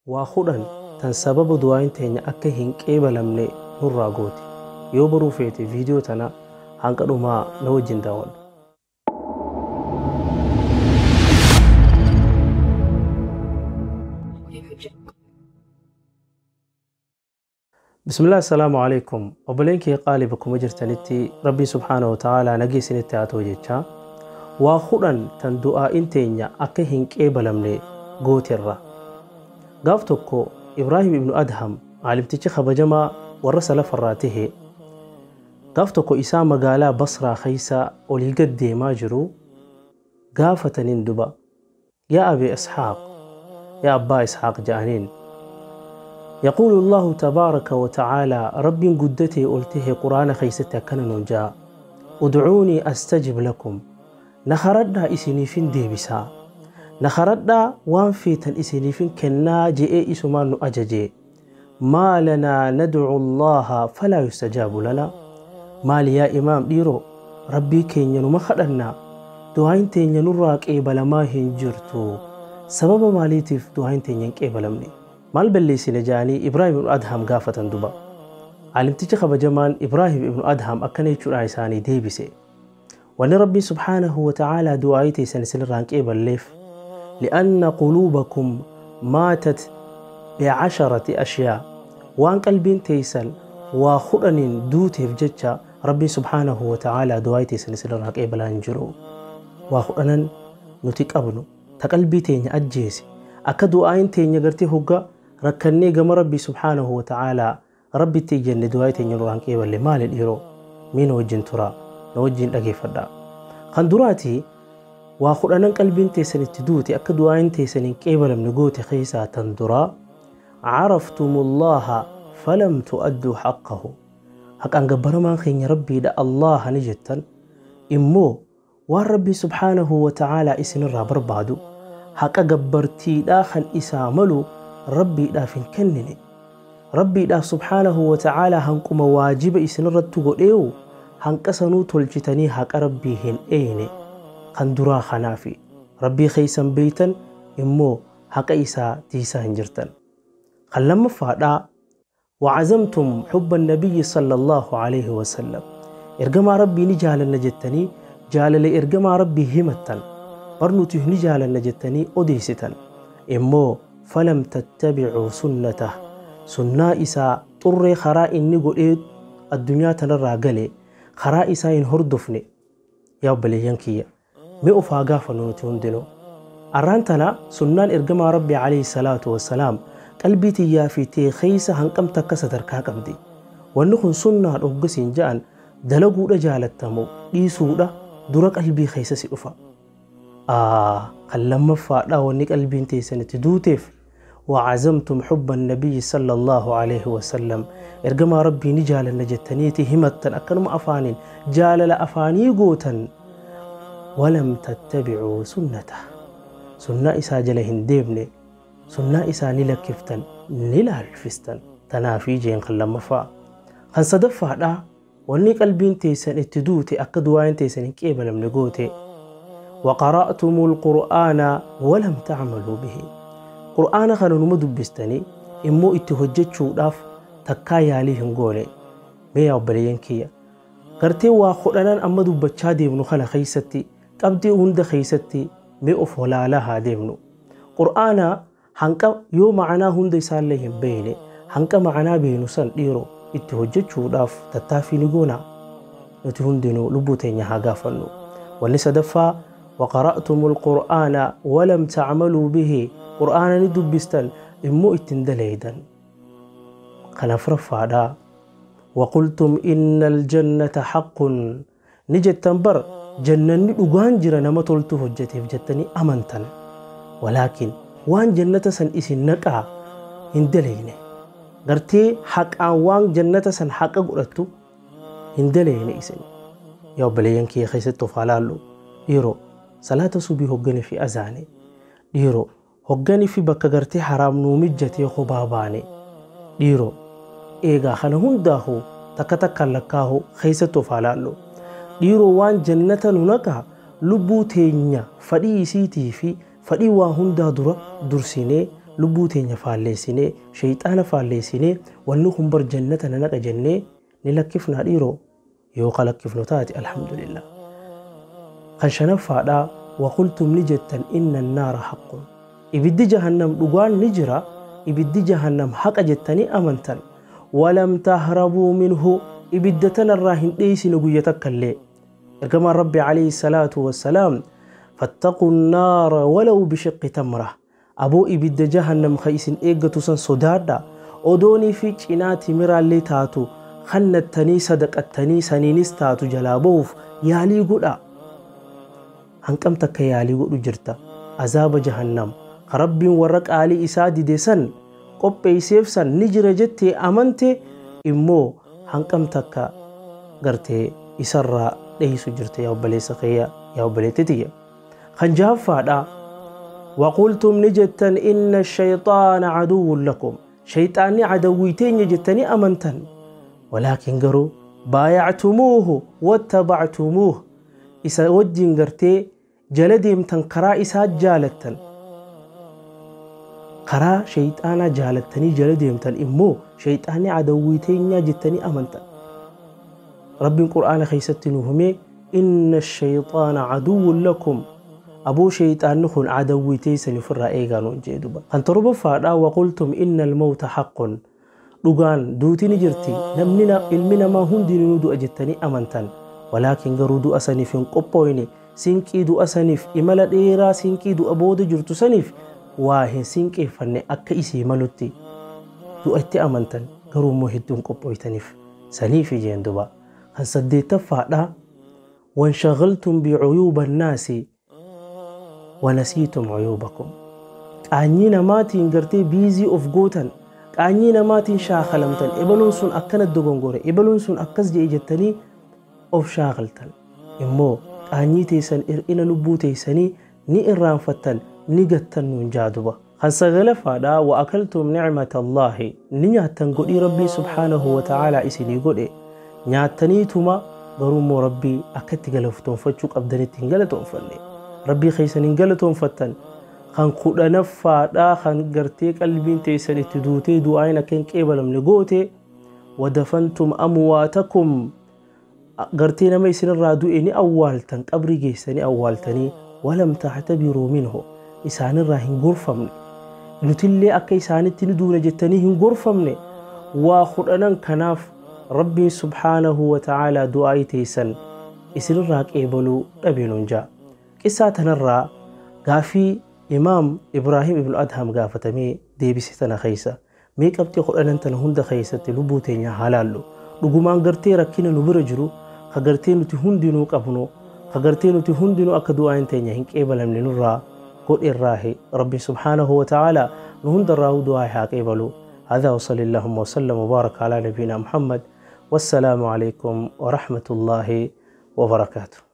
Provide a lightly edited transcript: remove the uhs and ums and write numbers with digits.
Waa 10 tan sababa du'aayin teenya akka hin qeebalamne nurraa goote. Yoo baruu feete viidiyoo tana hanga dhumaa na wajjin daawwadhu. Bismillah, assalaamu alaikum. Obboleen kee qaalii, bakkuma jirtanitti Rabbii subhaanahu wa ta'aalaa nagee isinitti haa ta'u jecha, waa 10 tan du'aayin teenya akka hin qeebalamne gooterra. Gaaf tokko Ibraahim ibnu Adham, aalimtichi kabajamaa warra salafarraa tahe, gaaf tokko isaa magaalaa Basraa keessa olii gad deemaa jiru gaafataniin duba, "Yaa Abi Isxaaq, yaa Abbaa Isxaaq," ja'aniin. يقول الله تبارك وتعالى، رب قدتي قلته قرآن خيستي كان نجا، "ادعوني أستجب لكم." نخردنا إسنيفين ديبسا، نخردنا وان فيتن إسنيفين كنا جئ إسمان أججي. ما لنا ندعو الله فلا يستجاب لنا؟ مال يا إمام ديرو، ربي كين ينو دعين تين ينراك إيبالا ما هنجرتو، سبب ماليتف دعين تين ينك maal balleessine ja'anii Ibraahim ibnu Adham gaafatan duba. Aalimtichi kabajamaan Ibraahim ibnu Adham akkana jechuudhaan isaanii deebise. Wanni Rabbiin subhaanahu wa ta'aalaa du'aayii teessan isinirraa hin qeeballeef, li'anna quluubakum maatat bi'asharati ashyaa, waan qalbiin teessan waa 10n duuteef jecha Rabbiin subhaanahu wa ta'aalaa du'aayii teessan isinirraa qeebalaa hin jiru. Waa 10n nuti qabnu ta qalbii teenya ajjeese, akka du'aayin teenya gartee hogga rakkannee gama Rabbii subhaanahu wa ta'aalaa Rabbitti iyyanne du'aayii teenya nurraan qeeballe maali dhiiroo? Mee na wajjin turaa, na wajjin dhageeffadhaa. Kan duraati, waa 10n qalbiin teessan itti duute, akka du'aayin teessan hin qeebalamne goote keessaa tan duraa, عرفتم الله فلم تؤدوا حقه. Haqaan gabbaramaan keenya Rabbiidha, Allaha ni jettan, immoo waan Rabbii subhaanahu wa ta'aalaa isinirraa barbaadu, haqa gabbartiidhaa kan isaa malu, Rabbiidhaaf hin kennine. Rabbiidhaaf subhaanahu wa ta'aalaa hanquma waajiba isinirratti godheewu hanqa sanuu tolchitanii haqa Rabbii hin eeyne. Kan duraa kanaafi, Rabbii keeysan beeytan, immoo haqa isaa tiisaa hin jirtan. Kan lammaffaadhaa, وعزمتم حب النبي صلى الله عليه وسلم، ergamaa Rabbii ni jaalanna jettanii jaalala ergamaa Rabbii himattan, barnuti ni jaalanna jettanii odeessitan, immoo فلم تتبعوا سنته، sunnaa isaa xurree karaa inni godhee addunyaa tanarraa gale karaa isaa hin hordofne. Yaa obboleeyyan kiyya, mee of haa gaafannu nuti hundinuu, arraan tana sunnaan ergamaa Rabbii alayhi salaatu wassalaam qalbii tiyyaa fi tee keessa hanqamta akka sadarkaa qabdi? Wanni kun sunnaa dhoggasiin ja'an dalaguudha jaalattamu dhiisuudha dura qalbii keessa si dhufa? Kan lammaffaadha, wanni qalbiin teessan itti duuteef, وعزمتم حب النبي صلى الله عليه وسلم، ergamaa Rabbii ni jaalanna jettaniiti himattan, akkanuma afaaniin jaalala afaanii gootan، ولم تتبعوا سنته، sunnaa isaa jala hin deemne, sunnaa isaa ni lakkiftan, ni laalfistan. Tanaafii jeen kan lammaffaa. Kan sadaffaadha, wanni qalbiin teessan itti duute, akka du'aan teessan hin qeebalamne goote, وقرأتم القرآن ولم تعملوا به. Qur'aana kana numa dubbistanii, immoo itti hojjechuudhaaf takkaa yaalii hin goone. Mee yaa obboleeyyan kiyya, gartee waa 10n amma dubbachaa deemnu kana keessatti, qabxii hunda keessatti mee of walaalaa haa deemnu. Qur'aana hanqa yoo ma'anaa hunda isaallee hin beekne, hanqa ma'anaa beenu san dhiiroo itti hojjechuudhaaf tattaaffii ni goona? Nuti hundinuu lubbuu teenya haa gaafannu. Wanni sadaffaa, وقرأتم القرآن ولم تعملوا به، qur'aana ni dubbistan, immoo ittiin daleeydan. Kan afuraffaadha, وقلتم إن الجنة حق، ni jettan bar jannanni dhugaan jira, nama toltu hojjeteef jettanii amantan, walaakin waan jannata san isin naqaa hin daleyne. Gartee haqaan waan jannata san haqa godhattu hin daleyne isin. Yaa obboleeyyan kiyya, keessatti of haa laallu dhiiroo. Salaata subii hogganii fi azaane dhiiroo, hogganii fi bakka gartee haraam nuu mijjatee kophaa baane dhiiroo, eegaa kana hundaahu takka takkaan lakkaahu keessatti of haa laallu dhiiroo. Waan jannata nu naqaa lubbuu teenya fadhii isiitii fi fadhii waa hundaa dura dursinee Lubbuu teenya faalleessinee, shayxaana faalleessinee, wanni kun bar jannata na naqa jennee ni lakkifnaa dhiiroo? Yoo ka lakkifnu taate, alhamdulillah. Kan shanaffaadhaa, waqultum, ni jettan, inna annaara haqqun, ibiddi jahannam dhugaan ni jira, ibiddi jahannam haqa jettanii amantan. Walam tahrabuu minhu, ibidda tanarraa hin dheeysine guyya takka illee. Ergamaan Rabbi alayhi salaatu wassalaam, fattaquu nnaara walaw bishiqqi tamra, aboo ibidda jahannam ka isin eeggatu san sodaadha, odoonii fi cinaa timiraallee taatu kannattanii sadaqattanii saniinis taatu jalaa bahuuf yaalii godha. Hanqam takka yaalii godhu jirta azaaba jahannam ka Rabbiin warra qaalii isaa dide san qopheeyseef san ni jira jettee amante, immoo hanqam takka gartee isarraa dheeysu jirta, yaa obboleessa kiyya, yaa obboleetti tiyya? Kan jahaffaadha, وقلتم نجتا إن الشيطان عدو لكم، شيطاني عدوي تيني جتني أمنتن، ولكن قروا بايعتموه واتبعتموه، إسا وجين قرتي جلديمتن، كرا إسا جالتن، كرا شيطانا جالتني جلديمتن، إمو شيطاني عدوي تيني جتني أمنتن. رب القرآن خيست نهمي إن الشيطان عدو لكم، أبو شيطان نخون عدوي تيسن فرا إيغانو جيدوبا. kan torbaffaadha, وقلتم إن الموت حق، dhugaan duuti ni jirti, namni ilmi namaa hundinuu du'a jettanii amantan, walaakin garuu du'a saniif hin qophooyne. Sinqii du'a saniif, imala dheeraa sinqii du'a booda jirtu saniif waa hin sinqeeffanne. Akka isii malutti du'a itti amantan, garuu immoo hedduu hin qophooytaniif saniif jeen duba. Kan saddeettaffaadha, وانشغلتم بعيوب الناس ونسيتم عيوبكم، qaanyii namaatiin gartee busy of gootan, qaanyii namaatiin shaakalamtan, ebaluun sun akkana dogongore, ebaluun sun akkas jedhe jettanii of shaakaltan, immoo qaanyii teessan, hir'ina lubbuu teessanii ni irraanfattan, ni gattan nuun jaaduba. Kan sagalaffaadha, وأكلتم نعمة الله, ni nyaattan godhii Rabbii subhaanahu wa ta'aalaa isinii godhe nyaattaniituma, garuu immoo Rabbii akka itti galatoonfachuu qabdanitti hin galatoonfanne, Rabbii keessan hin galatoonfattan. Kan kudhanaffaadhaa, kan gartee qalbiin teessan itti duutee du'aayin akka hin qeebalamne goote, ودفنتم أمواتكم, gartee nama isinirraa du'e ni awwaaltan, qabrii geessanii awwaaltanii, ولم تعتبروا منه, isaanirraa hin gorfamne, nutillee akka isaanitti ni duuna jettanii hin gorfamne. Waa kudhanan kanaaf Rabbiin subhaanahu wa ta'aalaa du'aa'ii teessan isinirraa qeebaluu dhabe nuun jaa. Qissaa tanarraa gaafii Imaam Ibraahim ibnu Adham gaafatamee deebise tana keessa, mee qabxii kudhanan tana hunda keessatti lubbuu teenya haa laallu. Dhugumaan gartee rakkina nu bira jiru, ka gartee nuti hundinuu qabnu, ka gartee nuti hundinuu akka du'aan teenya hin qeebalamne nurraa godhe irraahi, Rabbi subhaanahu wa ta'aalaa nu hundarraa du'aa haa qeebalu. هذا وصلى اللهم وسلم وبارك على نبينا محمد، والسلام عليكم ورحمة الله وبركاته.